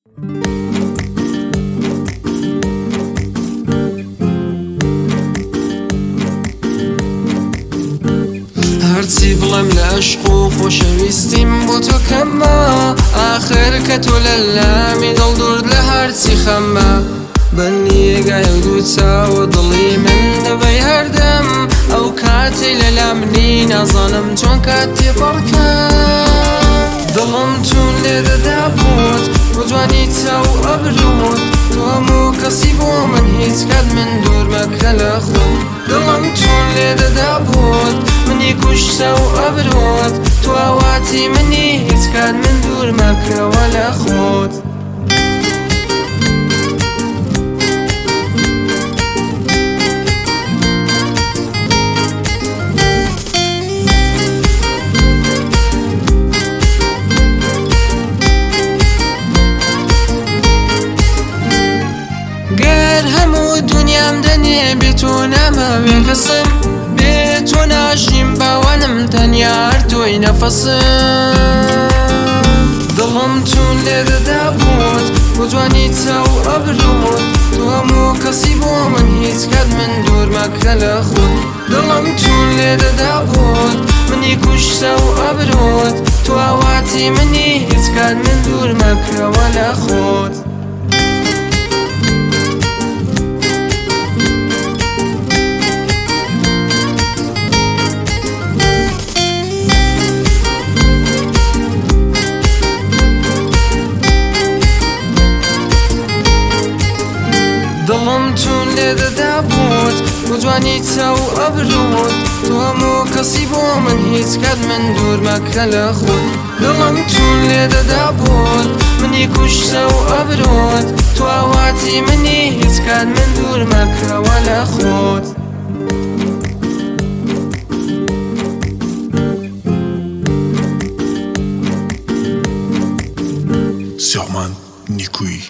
هەرچی بڵێم لە عەشق و خۆشەویستیم بۆ تۆ کەمە، ئاخر کە تۆ لە لامی دڵ دوورت لە هەرچی خەمە. بە نیگای ئەو دوو چاوە دڵی من دەبەی هەردەم، ئەو کاتەی لە لامنی نازانم چۆن کات تێپەڕکەم. دڵم چون لێ دەدا بۆت، بۆ جوانی چاو ئەبروت، تۆ هەموو کەسی بۆ من، هیچ کات من دوور مەکە لە خۆت. دڵم چون لێ دەدا بۆت، منی کوشتە و ئەبرۆت، تۆ ئاواتی منی، هیچ کات من دوور مەکەوە لە خۆت. گەر هەموو دنیام دەنێ بێ تۆ نامەوێ کەسم، بێ تۆ ناژیم باوانم تەنیا هەر تۆی نەفەسم. دڵم چون لێ دەدا بۆت، بۆ جوانی چاو ئەبرۆت، تۆ هەموو کەسی بۆ من، هیچ کات من دوور مەکە لە خۆت. دڵم چون لێ دەدا بۆت، منی کوشتە و ئەبرۆت، تۆ ئاواتی منی، هیچ کات من دوور مەکەوە لە خۆت. دڵم چون لێ دەدا بۆت، بۆ جوانی چاو ئەبرۆت، تۆ هەموو کەسی بۆ من، هیچ کات من دوور مەکە لە خۆت. دڵم چون لێ دەدا بۆت، منی کوشتە و ئەبرۆت، تۆ ئاواتی منی، هیچ کات من دوور مەکەوە لە خۆت. سیامان نیکویی.